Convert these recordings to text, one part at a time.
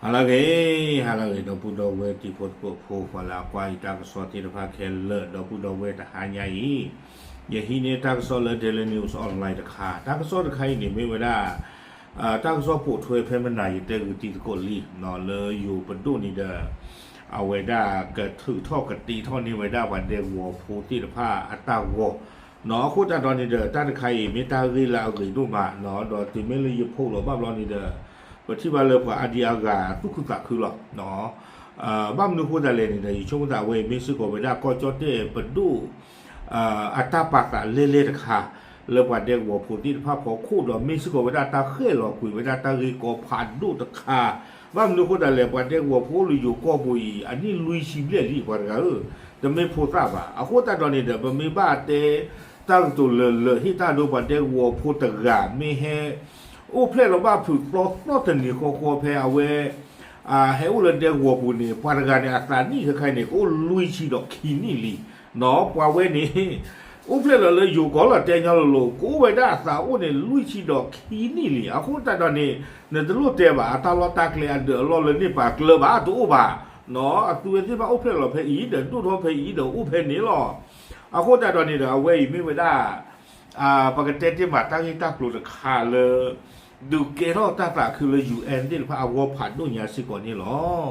ဟါလၢအဂ့ၤ, ဟါလၢအဂ့ၤ ဒီပုၢ်ဒီဝဲၢ်တံၤဖိသကိးဖိ ပှၤလၢအကွၢ်ယတၢ်ကစီၣ်သ့ၣ်တဖၣ်ခဲလၢာ် ဒီပုၢ်ဒီဝဲၢ်တဟါညါအံၤ, ယဟံးန့ၢ်တၢ်ကစီၣ်လၢ Daily News Online တခါ, တၢ်ကစီၣ်တခါအံၤန့ၣ် မ့ၢ်ဝဲဒၣ် တၢ်ကစီၣ်ပိာ်ထွဲဖဲမနၤယတဲဂုာ်တံၤသကိးလံ, လၢယိၤပဒိၣ်န့ၣ်ဒီး အဝဲဒၣ်ကထုးထီၣ်ကတ့ထီၣ်န့ၢ်ဝဲဒၣ်ပှၤဒဲကဝီၤဖိသ့ၣ်တဖၣ်အတၢ်ဂီၤ, အဃိသတးဒီးန့ၣ်ဒီး တၢ်တခါအံၤ မ့ၢ်တၢ်ဂ့ၢ်လၢအဂ့ၤဒိၣ်မး, ဒီးတုၤမ့ၢ်လၢယဖိးလီၤဘၣ်ဘျီန့ၣ်ဒီး ပထံၣ်ဘၣ်လၢပှၤအါဒံအါဂၤသူၣ်ခုသးခုလီၤ. ဘၣ်မနုၤအဃိသတးလဲၣ်န့ၣ်ဒီး ယဆိကမိၣ်သးဝဲအံၤ မ့ၢ်စ့ၢ်ကီးဝဲဒၣ်ကီၢ်ကၠီၣ်တဲၣ်ပဒိၣ် အတၢ်ပာ်သးလဲၢ်လဲၢ်တခါ လၢပှၤဒဲကဝီၤဖိသ့ၣ်တဖၣ်ဖီခိၣ်ဒီး မ့ၢ်စ့ၢ်ကီးဝဲဒၣ်တၢ်ဃဲၣ်လီၤကွံာ်ဝဲဒၣ်တၢ်ဂ့ၢ်ကီဖးဒိၣ်တခါ, ဘၣ်မနုၤအဃိသတးလဲၣ် ပှၤဒဲကဝီၤဖိလၢယိၤကီၢ်ပူၤအံၤ အနံၣ်လွံၢ်ဆံဘျဲၣ်လံ ပှၤတဂၤဧၢ, တမ့ၢ်ဖိသၣ်ဘၣ်. အဃိသတးဒီးန့ၣ်ဒီး ပမ့ၢ်ဘၣ်တဲ တၢ်ကတိၤလၢာ်လၢာ်ဟ့ၣ်တၢ်ဒိပှၤဒဲကဝီၤဖိတဂၤ မ့ၢ်ဟဲ အိၣ်ဖျဲၣ်လီၤဘၣ်ဖုးသီသီတနံၤဃီဃီဖဲအဝဲ ဟဲအိᣣ်လၢဒဲကဝီၤပူၤန့ၣ် ပှၤတဂၤန့ၣ် အသးနံၣ်ခဲခါအံၤန့ၣ် ကအိၣ်လွံၢ်ဆံဒီးခံနံၣ်လံ. ပှၤဝဲန့ၣ် အိၣ်ဖျဲၣ်လီၤလၢယိၤကီၢ်လီၤ တဲညီလိၤလိၤ ကအိၣ်ဝဲဒၣ်အသးအိၣ်န့ၣ် လွံၢ်ဆံဒီးခံနံၣ်လံ. အဃိသတးဒီးန့ၣ် နတလိၣ်တဲဘၣ် အတၢ်လီၢ်တၢ်ကျဲအဒၢးအလီၢ်လၢန့ၣ်ပာ်ကျၢၤဘၣ် တအိၣ်ဘၣ်. အသုဝဲသ့ၣ်တဖၣ်အိၣ်ဖျဲၣ်လီၤဖဲအံၤဒီး ဒိၣ်ထီၣ်ဖဲအံၤဒီးအိၣ်ဖဲန့ၣ်လီၤ. အဃိသတးဒီးန့ၣ်ဒီး အဝဲအံၤမ့ၢ်ဝဲဒၣ် ပကတဲတ့ၢ်မးတၢ်ဂ့ၢ်တၢ်ကျိၤတခါလၢ ဒုးကဲထီၣ်တၢ်သးခုလၢ ယူၢ်အၣ် သ့ၣ်တဖၣ်အဂီၢ်ဖးဒိၣ်ညါစ့ၢ်ကီးန့ၣ်လီၤ.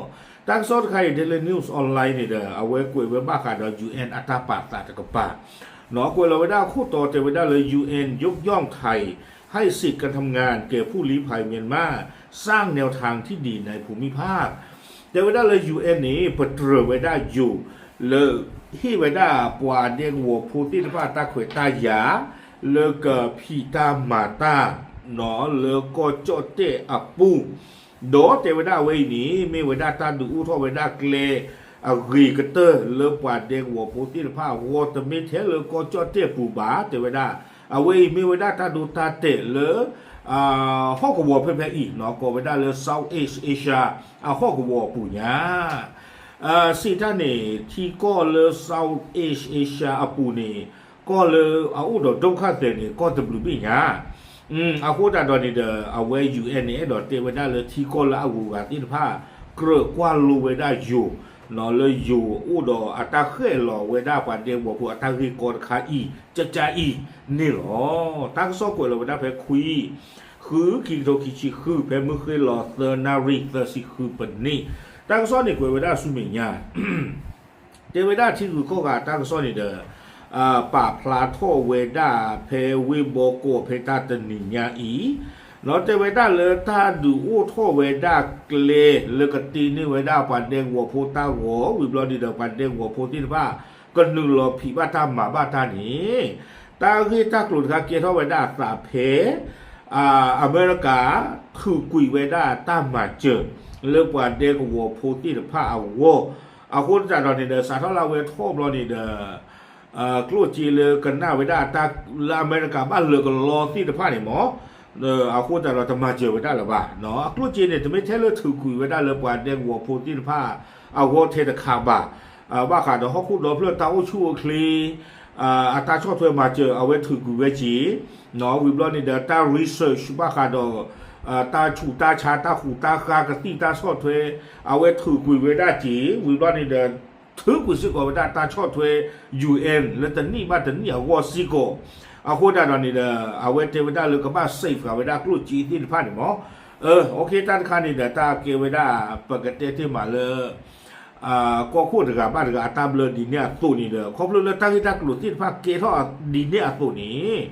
တၢ်ကစီၣ်တခါအံၤ Daily News Online န့ၣ်ဒီး အဝဲကွဲးဝဲဘၣ်ဃးဒီး ယူၢ်အၣ် အတၢ်ပာ်သးတကပၤ, ကွဲးလီၤဝဲဒၣ်ခိၣ်တီတဲဝဲဒၣ်လၢ ယူၢ်အၣ် ယိးကၠီၣ်ထၢၣ် ဟဲစံးကထမ်ၣ်ငၣ် ကဲၤဖူၣ်လံဖးမၠဲၣ်မး စၢ်နဲဝ်ထၣ်ထံၣ်ဒံးနၢၤဖူမံဖး တဲဝဲဒၣ်လၢ ယူၢ်အၣ် န့ၣ် ပတြၢၤဝဲဒၣ်ယိၤ လၢဟ့ၣ်ဝဲဒၣ်ပှၤဒဲကဝီၤဖိသ့ၣ်တဖၣ်တၢ်ခွဲးတၢ်ယာ် လၢကဖံးတၢ်မၤတၢ် လၢကီၢ်ကၠီၣ်တဲၣ်အပူၤ, ဒီးတဲဝဲဒၣ်အဝဲအံၤန့ၣ် မ့ၢ်ဝဲဒၣ်တၢ်ဒုးအိၣ်ထီၣ်ဝဲဒၣ်ကျဲ အဂ့ၤကတၢၢ်လၢပှၤဒဲကဝီၤဖိသ့ၣ်တဖၣ်အဂီၢ် တမ့ၢ်ထဲလၢကီၢ်ကၠီၣ်တဲၣ်ပူၤဘၣ် တဲဝဲဒၣ်, အဝဲအံၤမ့ၢ်ဝဲဒၣ်တၢ်ဒိတၢ်တဲာ်လၢ ဟီၣ်ကဝီၤဖဲဖဲအံၤ ကိးဝဲဒၣ်လၢ Southeast Asia အဟီၣ်ကဝီၤအပူၤညါ စံးတၢ်န့ၣ် ထံကီၢ်လၢ Southeast Asia အပူၤန့ၣ် ကီၢ်လၢအအိၣ်ဒီးဒုက္ခသည်န့ၣ် ကီၢ်တဘျုးဘ့ၣ်ညါ, အဃိသတးဒီးန့ၣ်ဒီး အဝဲ ယူၢ်အၣ် န့ၣ် အဲၣ်ဒိးတဲဝဲဒၣ်လၢထံကီၢ်လၢအဂုၤအဂၤသ့ၣ်တဖၣ် ကြၢးကွၢ်လိဝဲဒၣ်ယိၤ လၢယိၤအိၣ်ဒီးအတၢ်ဃဲၣ်လီၤဝဲဒၣ်ပှၤဒဲကဝီၤဖိအတၢ်ဂ့ၢ်ကီတခါအံၤ ကကါအံၤန့ၣ်လီၤ. တၢ်ကစီၣ်ကွဲးလီၤဝဲဒၣ်ဖဲခွံ ဃု ခံကထိခံဆံဃု ဖဲမုၢ်ဃ့ၢ်လီၤသၢနၣ်ရံၣ်သၢဆံဃုပနံၣ်, တၢ်ကစီၣ်န့ၣ်ကွဲးဝဲဒၣ်ဆူမဲာ်ညါ တဲဝဲဒၣ်ထံဂုၤကီၢ်ဂၤတၢ်ကစီၣ်န့ၣ်ဒီး ပာ်ဖျါထီၣ်ဝဲဒၣ်ဖဲဝ့ၢ်ဘီကီၢ်ဖဲတၢ်တနံၤညါအံၤ, ဒီးတဲဝဲဒၣ်လၢတၢ်ဒုးအိၣ်ထီၣ်ဝဲဒၣ်ကျဲလၢကတ့န့ၢ်ဝဲဒၣ်ပှၤဒဲကဝီၤဖိတၢ်ဂီၤ ဝံၤဘျီန့ၣ်ဒီးပှၤဒဲကဝီၤဖိသ့ၣ်တဖၣ် ကနုာ်လီၤဖံးဘၣ်တၢ်မၤဘၣ်တၢ်န့ၣ် တၢ်ဂ့ၢ်တၢ်ကျိၤတခါကဲထီၣ်ဝဲဒၣ်အသးဖဲ အမဲရကၤ ထုးကွံာ်ဝဲဒၣ်တၢ်မၤစၢၤ လၢပှၤဒဲကဝီၤဖိသ့ၣ်တဖၣ်အဂီၢ်, အဃိသတးဒီးန့ၣ်ဒီး စးထီၣ်လၢအဝဲထီၣ်ဘျီန့ၣ်ဒီး ကျိၣ်စ့လၢကနၣ်ဝဲဒၣ်တၢ်လၢအမဲရကၤဘၣ်လၢကလီသ့ၣ်တဖၣ်န့ၣ်မ့ၢ် အဃိသတးဒီးတမၤစၢၤဝဲဒၣ်လၢၤဘၣ်. အကျိၣ်စ့န့ၣ် တမ့ၢ်ထဲလၢထုးကွံာ်ဝဲဒၣ်လၢပှၤဒဲကဝီၤဖိသ့ၣ်တဖၣ် အဂီၢ်ထဲတခါဘၣ်. ဘၣ်ဃးဒီးဟီၣ်ခိၣ်ဒီဖျၢၣ်တၢ်အိၣ်ဆူၣ်အိၣ်ချ့ အတၢ်ဆီၣ်ထွဲမၤစၢၤ အဝဲထုးကွံာ်ဝဲက့ၤ ဝံၤဘျီန့ၣ်ဒီးတၢ် research ဘၣ်ဃးဒီး တၢ်ဆူးတၢ်ဆါ တၢ်ဃူတၢ်ဃါ ကသံၣ်တၢ်ဆီၣ်ထွဲ အဝဲထုးကွံာ်ဝဲဒၣ်က့ၤ ဝံၤဘျီန့ၣ်ဒီး ထုးကွံာ်စ့ၢ်ကီးဝဲဒၣ်တၢ်ဆီၣ်ထွဲ ယူၢ်အၣ် လၢတနံၣ်ဘၣ်တနံၣ်အဂီၢ်စ့ၢ်ကီး, အဃိသတးဒီးန့ၣ်ဒီး အဝဲတဲဝဲဒၣ်လၢကဘၣ် safe ဃာ်ဝဲဒၣ်ကျိၣ်စ့သ့ၣ်တဖၣ်န့ၣ်မ့ၢ် အ okay တၢ်တခါန့ၣ်ဒီး တၢ်ကဲဝဲဒၣ် ပကတဲတ့ၢ်မးလၢ ကီၢ်ခိၣ်တဂၤဘၣ်တဂၤအတၢ်ဘျၢဒ်န့ၣ်အသိးန့ၣ်ဒီး ခီဖျိလၢတၢ်ဂ့ၢ်တၢ်ကျိၤသ့ၣ်တဖၣ်ကဲထီၣ်ဒ်န့ၣ်အသိးန့ၣ်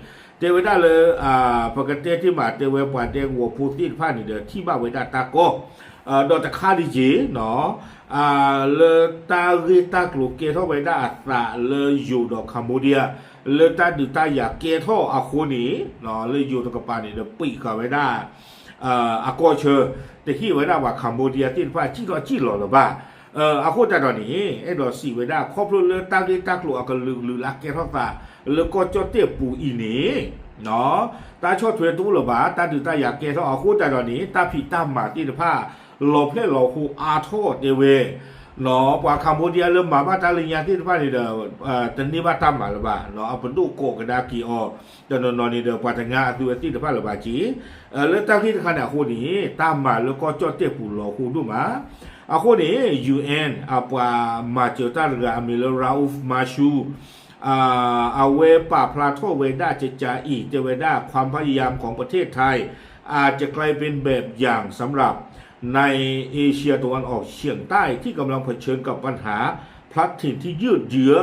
တဲဝဲဒၣ်လၢ ပကတဲတ့ၢ်မး တဲဝဲပှၤဒဲကဝီၤဖိသ့ၣ်တဖၣ်န့ၣ်ဒီး ထံၣ်ဘၣ်ဝဲဒၣ်တၢ်ကီ ဒီးတခါဒံးက့ၤ လၢတၢ်ဂ့ၢ်တၢ်ကျိၤကဲထီၣ်ဝဲဒၣ်အသးလၢယိၤဒီး Cambodia လၢတၢ်ဒုးတၢ်ယၤကဲထီၣ်အဃိန့ၣ် လၢယိၤတကပၤန့ၣ်ဒီး ပံးဃာ်ဝဲဒၣ် အကီၢ်ဆၢ တဟ့ၣ်ဝဲဒၣ်ပှၤ Cambodia သ့ၣ်တဖၣ် စံၣ်ထီၣ်စံၣ်လီၤလၢၤဘၣ်. အဃိသတးဒီးန့ၣ် အဲၣ်ဒိးစံးဝဲဒၣ် ခီဖျိလၢတၢ်ဂ့ၢ်တၢ်ကျိၤအကလုာ်ကလုာ်လၢကဲထီၣ်သး လၢကီၢ်ကၠီၣ်တဲၣ်ပူၤအံၤန့ၣ် တၢ်ဆီၣ်ထွဲတအိၣ်လၢၤဘၣ် တၢ်ဒုးတၢ်ယၤကဲထီၣ်အဃိသတးဒီးန့ၣ် တၢ်ဖံးတၢ်မၤသ့ၣ်တဖၣ် လီၤဖျဲၣ်လီၤဟိအါထီၣ်တဲဝဲ ပှၤ Cambodia လၢမၤဘၣ်တၢ်လၢညါသ့ၣ်တဖၣ်န့ၣ်ဒီး တန့ၢ်ဘၣ်တၢ်မၤလၢၤဘၣ်, အပဒိၣ်ကိးကဒါက့ၤအီၤ တနီၤနီၤန့ၣ်ဒီး ပှၤတငါအသုဝဲသ့ၣ်တဖၣ်လၢၤဘၣ်က့ၤ, လၢတၢ်ဂ့ၢ်တခါန့ၣ်အဃိန့ၣ် တၢ်မၤလၢကီၢ်ကၠီၣ်တဲၣ်ပူၤလီၤဟိဒိၣ်မး, အဃိန့ၣ် ယူၣ်အဲၣ် အပှၤမၤစၢၤတၢ်တဂၤအမံၤလၢ Rauf Manchur အဝဲပာ်ဖျါထီၣ်ဝဲဒၣ်ကကးအံၤ တဲဝဲဒၣ် ความพยายามของประเทศไทย อาจจะกลายเป็นแบบอย่างสำหรับในเอเชียตะวันออกเฉียงใต้ ที่กำลังเผชิญกับปัญหาพลัดถิ่นที่ยืดเยื้อ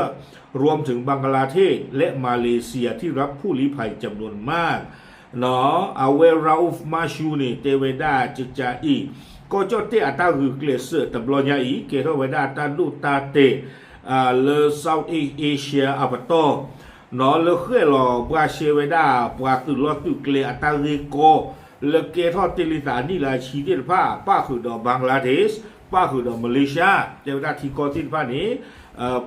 รวมถึงบังคลาเทศและมาเลเซียที่รับผู้ลี้ภัยจำนวนมาก เนาะ အဝဲ Rauf Manchur န့ၣ် တဲဝဲဒၣ်ကကးအံၤ ကီၢ်ကၠီၣ်တဲၣ်အတၢ်ဂုာ်ကျဲးစၢးတဘျီညါအံၤ ကဲထီၣ်ဝဲဒၣ်တၢ်ဒိၣ်တၢ်တဲာ် လၢ Southeast Asia အပတီၢ် လၢဃဲၣ်လီၤဘှါရှဲဝဲဒၣ် ပှၤသုးလီၢ်သုးကျဲအတၢ်ဂ့ၢ်ကီ လၢကဲထီၣ်တ့ၢ်လံသးအနံၣ်လၢအဆံသ့ၣ်တဖၣ် ပၣ်ဃုာ်ဒီး Bangladesh ပၣ်ဃုာ်ဒီး Malaysia တဲဝဲဒၣ်ထံကီၢ်သ့ၣ်တဖၣ်န့ၣ်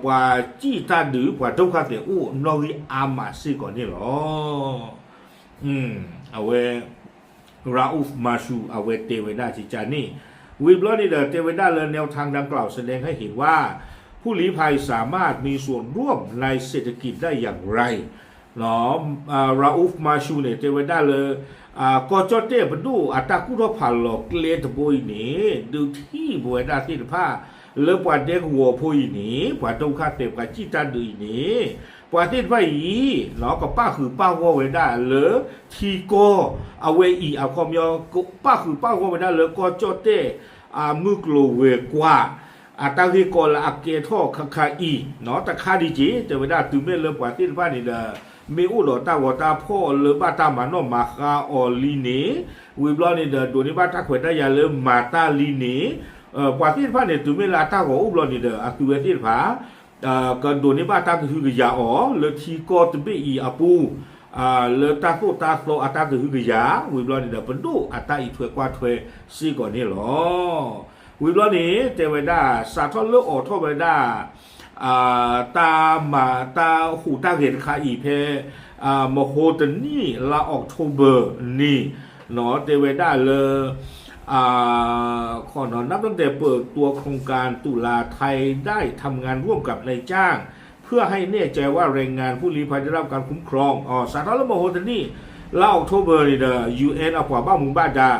ပှၤစံၣ်တၢ်ဒုး ပှၤဒုက္ခသည်အိၣ်နီၣ်ဂံၢ်အါမးစ့ၢ်ကီးန့ၣ်လီၤ. အဝဲ Rauf Manchur အဝဲတဲဝဲဒၣ်ကကးန့ၣ်, ဝံၤဘျီန့ၣ်ဒီး တဲဝဲဒၣ်လၢ แนวทางดังกล่าวแสดงให้เห็นว่าผู้ลี้ภัยสามารถมีส่วนร่วมในเศรษฐกิจได้อย่างไร Rauf Manchur န့ၣ် တဲဝဲဒၣ်လၢ ကီၢ်ကၠီၣ်တဲၣ်ပဒိၣ်အတၢ်ကူၣ်ထီၣ်ဖးလီၤကျဲတဘိအံၤန့ၣ် ဒုးထံၣ်ပဝဲဒၣ်သ့ၣ်တဖၣ် လၢပှၤဒဲကဝီၤဖိအံၤန့ၣ် ပှၤဒုက္ခသည် ပှၤစံၣ်တၢ်ဒုးအံၤန့ၣ် ပှၤသ့ၣ်တဖၣ်အံၤ ကပၣ်ဃုာ်ပၣ်ဂီၢ်ဝဲဒၣ်လၢထံကီၢ် အဝဲအံၤအခီပညီ ပၣ်ဃုာ်ပၣ်ဂီၢ်ဝဲဒၣ်လၢကီၢ်ကၠီၣ်တဲၣ် အမုၢ်ကျိၤဝဲၤကွာ် အတၢ်ဂ့ၢ်ကီလၢအကဲထီၣ်ခါခါအံၤ တခါဒံးက့ၤ တဲဝဲဒၣ်တုၤမ့ၢ်လၢပှၤသ့ၣ်တဖၣ်န့ၣ်ဒီး မ့ၢ်အိၣ်ဒီးတၢ်ဂီၤတၢ်ဖီၣ်လၢဘၣ်တၢ်မၤနီၣ်မၤဃါအီၤလံန့ၣ် ဝံၤဘျီန့ၣ်ဒီး ဒိးန့ၢ်ဘၣ်တၢ်ခွဲးတၢ်ယာ်လၢမၤတၢ်လံန့ၣ် ပှၤသ့ၣ်တဖၣ်န့ၣ် တုၤမ့ၢ်လၢအတၢ်ဂီၤအိၣ်ဘျီန့ၣ်ဒီး အသုဝဲသ့ၣ်တဖၣ် ကဒိးန့ၢ်ဘၣ်တၢ်ကဟုကယာ်အီၤ လၢထံကီၢ်တဘ့ၣ်အံၤအပူၤ လၢတၢ်သိၣ်တၢ်သီအတၢ်ကဟုကယာ် ဝံၤဘျီန့ၣ်ဒီး ပဒိၣ်အတၢ်အံးထွဲကွၢ်ထွဲစ့ၢ်ကီးန့ၣ်လီၤ. ဝံၤဘျီန့ၣ် တဲဝဲဒၣ် စးထီၣ်လၢအိးထီၣ်ဝဲဒၣ် တၢ်မၤ တၢ်ဟူးတၢ်ဂဲၤတခါအံၤဖဲ မဟိတနံၣ် လါအီးကထိဘၢၣ်န့ၣ် တဲဝဲဒၣ်လၢ นับตั้งแต่เปิดตัวโครงการตุลาไทยได้ทำงานร่วมกับนายจ้างเพื่อให้แน่ใจว่าแรงงานผู้ลี้ภัยได้รับการคุ้มครอง စးထီၣ်လၢမဟိတနံၣ် လါအီးကထိဘၢၣ်န့ၣ်ဒီး ယူၣ်အဲၣ် အပှၤဘၣ်မူဘၣ်ဒါ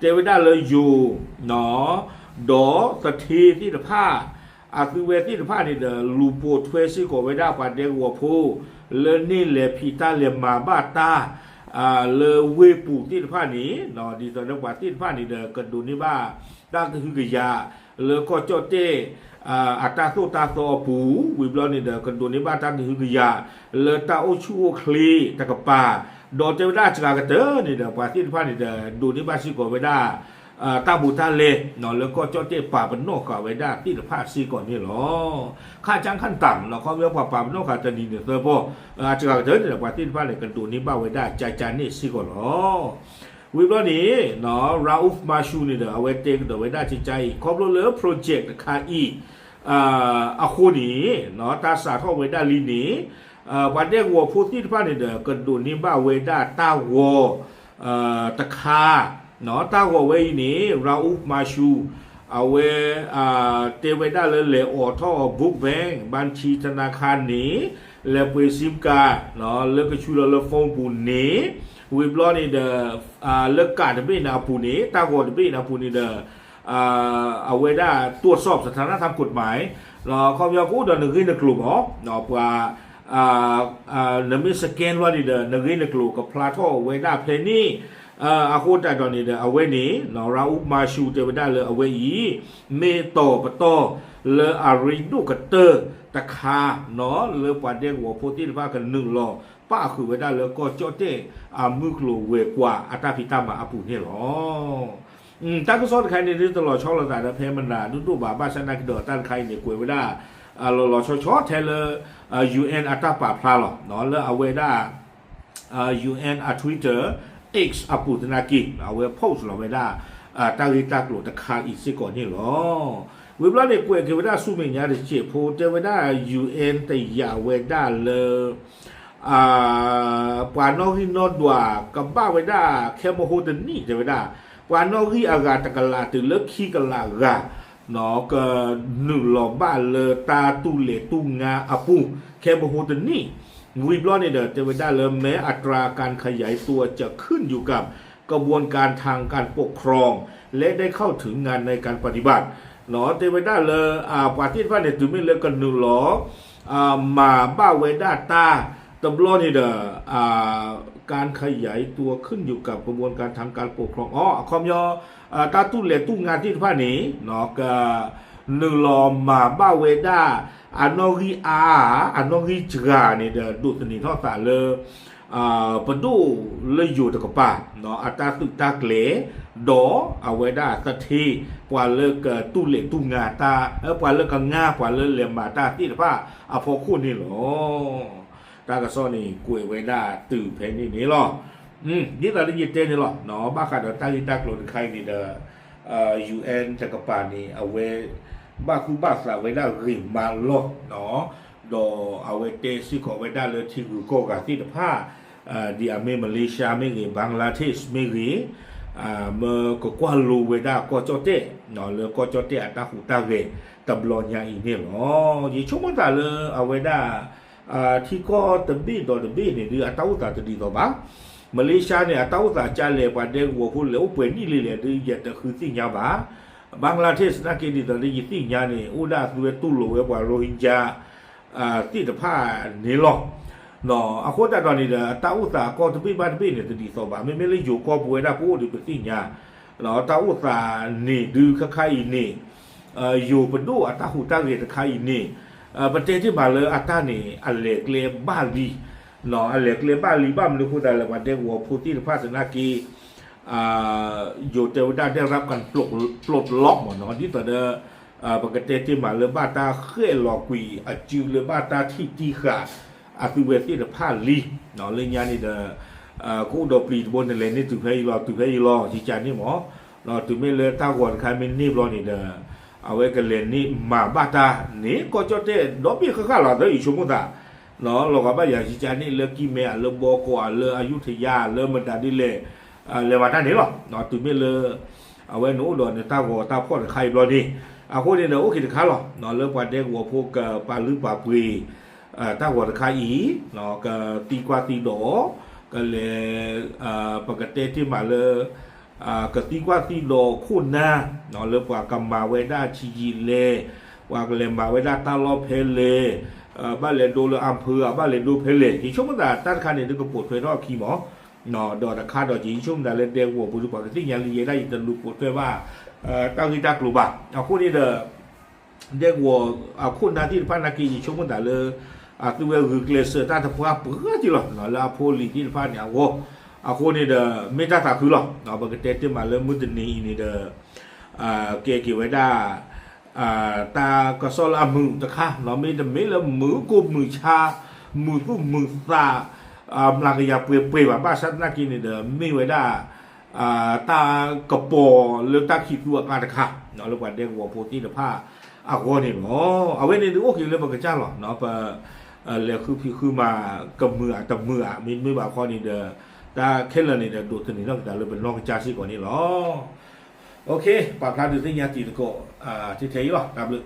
တဲဝဲဒၣ်လၢယိၤ ဒီးသထ့သ့ၣ်တဖၣ် အသုဝဲသ့ၣ်တဖၣ်န့ၣ်ဒီး လူၤပိာ်ထွဲစ့ၢ်ကီးဝဲဒၣ်ပှၤဒဲကဝီၤဖိ လၢန့ၢ်လဲၤဖံးတၢ်လဲၤမၤဘၣ်တၢ် လၢဝ့ၢ်ပူၤသ့ၣ်တဖၣ်န့ၣ် ဒ်သိးလၢပှၤသ့ၣ်တဖၣ်န့ၣ်ဒီး ကဒိးန့ၢ်ဘၣ်တၢ်ကဟုကယာ် လၢကီၢ်ကၠီၣ်တဲၣ် အတၢ်သိၣ်တၢ်သီအပူၤ ဝံၤဘျီန့ၣ်ဒီး ကဒိးန့ၢ်ဘၣ်တၢ်ကဟုကယာ် လၢတၢ်အိၣ်ဆူၣ်အိၣ်ချ့တကပၤ ဒီးတဲဝဲဒၣ်စှၤကတၢၢ်န့ၣ်ဒီး ပှၤသ့ၣ်တဖၣ်န့ၣ်ဒီး ဒိးန့ၢ်ဘၣ်စ့ၢ်ကီးဝဲဒၣ် တၢ်ဘူးတၢ်လဲ လၢကီၢ်ကၠီၣ်တဲၣ်ပာ်ပနီၣ်ဃာ်ဝဲဒၣ်သ့ၣ်တဖၣ်စ့ၢ်ကီးန့ၣ်လီၤ. ခါကၠၢ်ခၣ်တၢ် ခီဖျိပှၤပာ်ပနီၣ်ဃာ်တနံၤန့ၣ်သၢပီၢ် အစှၤကတၢၢ်န့ၣ်ဒီး ပှၤသ့ၣ်တဖၣ်န့ၣ် ကဒိးန့ၢ်ဘၣ်ဝဲဒၣ်ကကးန့ၣ်စ့ၢ်ကီးလီၤ. ဝံၤဘျီန့ၣ် Rauf Manchur န့ၣ်ဒီး အဝဲတဲကဒီးဝဲဒၣ်ကကးအံၤ ခီဖျိလၢ project တခါအံၤ အဃိန့ၣ် တၢ်စးထီၣ်ဝဲဒၣ်လံန့ၣ် ပှၤဒဲကဝီၤဖိသ့ၣ်တဖၣ်န့ၣ်ဒီး ကဒိးန့ၢ်ဘၣ်ဝဲဒၣ်တၢ်ဂီၤ တခါ တၢ်ဂီၤဝဲအံၤန့ၣ် Rauf Manchur အဝဲ တဲဝဲဒၣ်လၢလဲၤအိးထီၣ် book bank ဘၣ်ထံ ธนาคาร န့ၣ် လဲၤပှ့ၤ SIM card လၢကဆူလီၤလၢ phone ပူၤန့ၣ် ဝံၤဘျီန့ၣ်ဒီး လၢကးတဘ့ၣ်န့ၣ်အပူၤန့ၣ် တၢ်ဂီၤတဘ့ၣ်န့ၣ်အပူၤန့ၣ်ဒီး အဝဲဒၣ် ตรวจสอบสถานะทางกฎหมาย လီၤ ခီပညီကအိၣ်ဒီးနဂ့ၢ်နကျိၤမး ပှၤ နမ့ၢ် scan လီၤန့ၣ်ဒီး နဂ့ၢ်နကျိၤကဖျါထီၣ်ဝဲဒၣ်ဖဲန့ၣ် အဃိသတးဒီးန့ၣ်ဒီး အဝဲန့ၣ် Rauf Manchur တဲဝဲဒၣ်လၢအဝဲအံၤ မ့ၢ်တီၤပတီၢ်လၢအရ့ဒိၣ်ကတၢၢ်တခါ လၢပှၤဒဲကဝီၤဖိသ့ၣ်တဖၣ်ကနုာ်လီၤ ပၣ်ဃုာ်ဝဲဒၣ်လၢကီၢ်ကၠီၣ်တဲၣ်အမုၢ်ကျိၤဝဲၤကွာ်အတၢ်ဖံးတၢ်မၤအပူၤန့ၣ်လီၤ. တၢ်ကစီၣ်တခါန့ၣ် ဒ်တလီၤဆီလိာ်သးဒီးဖဲမနၤဒိၣ်ဒိၣ်ဘၣ် ဘၣ်ဆၣ်သနာ်က့ဒီးတၢ်တခါအံၤန့ၣ် ကွဲးဝဲဒၣ် လီၤလီၤဆီဆီထဲလၢ ယူၣ်အဲၣ် အတၢ်ပာ်ဖျါလီၤ လၢအဝဲဒၣ် ယူၣ်အဲၣ် အ Twitter X အပူၤသနာ်က့ အဝဲ post လီၤဝဲဒၣ် တၢ်ဂ့ၢ်တၢ်ကျိၤတခါအံၤစ့ၢ်ကီးန့ၣ်လီၤ. ဝံၤဘျီန့ၣ် ကွဲးက့ၤဝဲဒၣ်ဆူမဲာ်ညါတစဲးဖိ တဲဝဲဒၣ် ယူၣ်အဲၣ် တယာ်ဝဲဒၣ်လၢ ပှၤနီၣ်ဂံၢ်နီၣ်ဒွးကဘၣ်ဝဲဒၣ် ခဲမဟိတနံၣ်တဲဝဲဒၣ် ပှၤနီၣ်ဂံၢ်အဂၤတကလးတုၤလၢခံကလးဂၤ ကနုာ်လီၤဘၣ်လၢတၢ်တူၢ်လဲၤတူၢ်ငါအပူၤ ခဲပဟိတနံၣ် ဝံၤဘျီန့ၣ်ဒီး တဲဝဲဒၣ်လၢ แม้อัตราการขยายตัวจะขึ้นอยู่กับกระบวนการทางการปกครอง และได้เข้าถึงงานในการปฏิบัติ တဲဝဲဒၣ်လၢ ပှၤသ့ၣ်တဖၣ်န့ၣ် တုၤမ့ၢ်လၢကနုာ်လီၤ မၤဘၣ်ဝဲဒၣ်တၢ်တဘျီန့ၣ်ဒီး การขยายตัวขึ้นอยู่กับกระบวนการทางการปกครอง အီၤ အခီပညီ တၢ်တူၢ်လဲၤတူၢ်ငါသ့ၣ်တဖၣ်န့ၣ် ကနုာ်လီၤမၤဘၣ်ဝဲဒၣ် အနီၣ်ဂံၢ်အါ အနီၣ်ဂံၢ်စှၤန့ၣ်ဒီး ဒိးသန့ၤထီၣ်သးလၢ ပဒိၣ်လၢယိၤတကပၤ အတၢ်သုးတၢ်ကျဲၤ ဒီးအဝဲဒၣ်သထ့ ပှၤလၢကတူၢ်လဲၤတူၢ်ငါတၢ် ပှၤလၢကငါ ပှၤလၢလဲၤမၤတၢ်သ့ၣ်တဖၣ်အဖီခိၣ်န့ၣ်လီၤ. တၢ်ကစီၣ်န့ၣ် ကွဲးဝဲဒၣ်တုၤဖဲန့ၣ်န့ၣ်လီၤ. ဒ်သိးလၢယတဲန့ၣ်လီၤ. ဘၣ်ဃးဒီးတၢ်ဂ့ၢ်တၢ်ကျိၤတခါအံၤန့ၣ်ဒီး ယူၣ်အဲၣ် တကပၤန့ၣ် အဝဲ ဘၣ်သူၣ်ဘၣ်သးဝဲဒၣ်ဂ့ၤမးလီၤ. ဒီးအဝဲတဲစ့ၢ်ကီးဝဲဒၣ်လၢထံဂုၤကီၢ်ဂၤသ့ၣ်တဖၣ် ဒ်အမ့ၢ် Malaysia မ့ၢ်ဂ့ၤ Bangladesh မ့ၢ်ဂ့ၤ မ့ၢ်ကကွၢ်လိဝဲဒၣ်ကီၢ်ကၠီၣ်တဲၣ် လၢကီၢ်ကၠီၣ်တဲၣ်အတၢ်ဟူးတၢ်ဂဲၤတဘျီညါအံၤန့ၣ်လီၤ. ယဆိကမိၣ်သးလၢအဝဲဒၣ် ထံကီၢ်တဘ့ၣ်ဒီးတဘ့ၣ်န့ၣ်ဒုး အတၢ်အိၣ်သးတဒ်သိးဘၣ်. Malaysia န့ၣ် အတၢ်အိၣ်သးကလဲၣ် ပှၤဒဲကဝီၤဖိလဲၣ် အိၣ်ပှဲၤနံၣ်လံလဲၣ်ဒုး ယတဃုသ့ၣ်ညါဘၣ်. Bangladesh နာ်က့ဒ်သိးလၢယသ့ၣ်ညါန့ၣ် အိၣ်ဒၣ်အသုဝဲတူၢ်လိာ်ဝဲပှၤ Rohingya သ့ၣ်တဖၣ်န့ၣ်လီၤ. အဃိသတးဒီးန့ၣ်ဒီး အတၢ်အိၣ်သးအကီၢ်တဘ့ၣ်ဘၣ်တဘ့ၣ်န့ၣ် တဒ်သိးဘၣ်. မ့မ့ၢ်လၢယိၤကီၢ်ပူၤဝဲဒၣ်ပအိၣ်ဒီးပသ့ၣ်ညါ တၢ်အိၣ်သးန့ၣ်ဒုးခါခါအံၤန့ၣ် ယိၤပဒိၣ်အတၢ်ဟူးတၢ်ဂဲၤတခါအံၤန့ၣ် ပတဲတ့ၢ်မးလၢအတၢ်န့ၣ် အလဲၤကျဲဘၣ်လံ, အလဲၤကျဲဘၣ်လံ ဘၣ်မနုၤအဃိသတးလဲၣ် ပှၤဒဲကဝီၤဖိသ့ၣ်တဖၣ်သနာ်က့ ယိၤတဲဝဲဒၣ် ได้รับการปลด ปลดล็อก မ့ၢ်နီၤ ဒ်သိးဒီး ပကတဲတ့ၢ်မးလၢဘၣ်တၢ်ဃဲၣ်လီၤကွံာ်အစုလၢဘၣ်တၢ်ထံၣ်တံၢ်ဃာ်အသုဝဲသ့ၣ်တဖၣ်လံ, လၢညါန့ၣ်ဒီး ကအိၣ်ဒီးပျံၤတဘိ နလဲၤန့ၢ်တုၤဖဲအံၤလီၤ တုၤဖဲအံၤလီၤ ယကန့ၣ်မ့ၢ်, တုၤမ့ၢ်လၢတၢ်ဂီၤတခါမ့ၢ်န့ၢ်ဘျီန့ၣ်ဒီး အဝဲကလဲၤန့ၢ်မၤဘၣ်တၢ်န့ၣ် ကီၢ်ကၠီၣ်တဲၣ်ဒီဘ့ၣ်ဃၣ်ဃၣ်လီၤ သၢအံၤဆိကမိၣ်သး လီၤဂာ်ဘၣ်ယၤ ယကန့ၣ်လၢကံၢ်မဲ လၢဘီကီး လၢအယူထယါ လၢမတၤဒ်လဲၣ် လဲၤမၤတၢ်န့ၣ်လီၤ. တုၤမ့ၢ်လၢ အဝဲနအိၣ်ဒီးနတၢ်ဂီၤတၢ်ဖီၣ်တခါအံၤဘျီန့ၣ် အဃိန့ၣ်ဒီး အိၣ်က့ၤတခါလီၤ လၢပှၤဒဲကဝီၤဖိကပာ်လုၢ်ပာ်ပှ့ၤ တၢ်ဂီၤတခါအံၤ ကသံကွၢ်သံဒိး ကလဲၤ ပကတဲတ့ၢ်မးလၢ ကသံကွၢ်သံဒိးခိၣ်နၢ် လၢပှၤကမၤဝဲဒၣ်ဆံးယံာ်လဲၢ်, ပှၤကလဲၤမၤဝဲဒၣ်တၢ်လီၢ်ဖဲလဲၣ်, ဘၣ်လဲၤဒိလၢအဖၢဧါ ဘၣ်လဲၤဒိဖဲလဲၣ် ယဆိကမိၣ်သးတၢ်တခါန့ၣ် ဒုးကပိာ်ထွဲထီၣ်အခံမး, ဒီးတခါဒီး ယဆိကမိၣ်သးလၢဒဲကဝီၤဖိဒီး ပှၤကသ့ၣ်ညါလံယဲဒၣ် ယတလူၤပိာ်ထွဲဘၣ် တၢ်ဂ့ၢ်တၢ်ကျိၤဘၣ်. အဃိန့ၣ်ဒီး ဒဲကဝီၤအခိၣ်နၢ်သ့ၣ်တဖၣ်နာ်က့ ယဆိကမိၣ်သးလၢ အသုဝဲဂုာ်ကျဲးစၢးတၢ်တပှၢ်ပှၢ်က့လီၤ လၢအဖိအလံၤသ့ၣ်တဖၣ်န့ၣ်အဂီၢ်, အဃိန့ၣ်ဒီး မ့ၢ်တၢ်သးခုလီၤ. ပကတဲတ့ၢ်မးလၢမုၢ်တနံၤအံၤန့ၣ်ဒီး ကဲက့ၤဝဲဒၣ် တၢ်ကစီၣ်လၢအမုာ်တခါ မ့တမ့ၢ်လၢမုာ်ကိၢ်မုာ်ဆါ မုာ်သူၣ်မုာ်သး မျးကယၤပှဲၤပှဲၤဘၣ် ဘၣ်ဆၣ်သနာ်က့န့ၣ်ဒီး မ့ၢ်ဝဲဒၣ် တၢ်ကပီၤလၢတၢ်ခံးသူအကျါတခါ လၢပှၤဒဲကဝီၤဖိသ့ၣ်တဖၣ်အဂီၢ်န့ၣ်လီၤ. အဝဲန့ၣ်ဒုးအိၣ်က့ၤလၢပကစၢ်လီၤ. ပ လဲၤဃုဖံးဃုမၤကမုာ်ဧါတမုာ်ဧါ မ့တမ့ၢ်ဘၣ်ခီန့ၣ်ဒီး တၢ်ခဲလၢာ်န့ၣ်ဒီး ဒိးသန့ၤထီၣ်က့ၤသးလၢပနီၢ်ကစၢ်စ့ၢ်ကီးန့ၣ်လီၤ. ပာ်ဖျါဒုးသ့ၣ်ညါတံၤသကိး ထဲထဲအံၤလီၤ. တၢ်ဘျုး